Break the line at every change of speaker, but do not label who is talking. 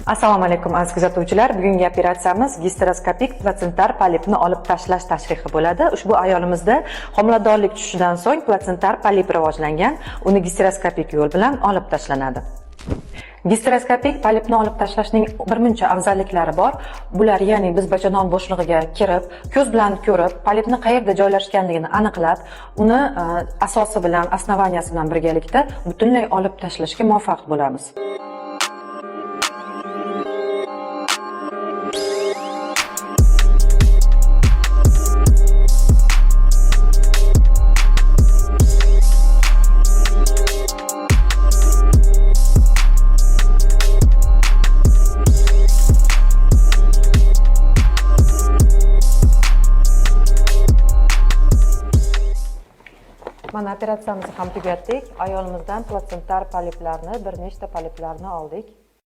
Assalomu alaykum, aziz kuzatuvchilar. Bugungi operatsiyamiz gisteroskopik platsentar polipni olib tashlash tashrihi bo'ladi. Ushbu ayolimizda homiladorlik tushishidan so'ng platsentar polip rivojlangan. Uni gisteroskopik yo'l bilan olib tashlanadi. Gisteroskopik polipni olib tashlashning bir muncha afzalliklari bor. Bular, ya'ni biz bachadon bo'shlig'iga kirib, ko'z bilan ko'rib, polipni qayerda joylashganligini aniqlab, uni asosi bilan, основанияsi bilan birgalikda butunlay olib tashlashga muvaffaq bo'lamiz. Mana, operatsiyamizni ham tugatdik. Ayolimizdan platsentar poliplarni, bir nechta poliplarni oldik.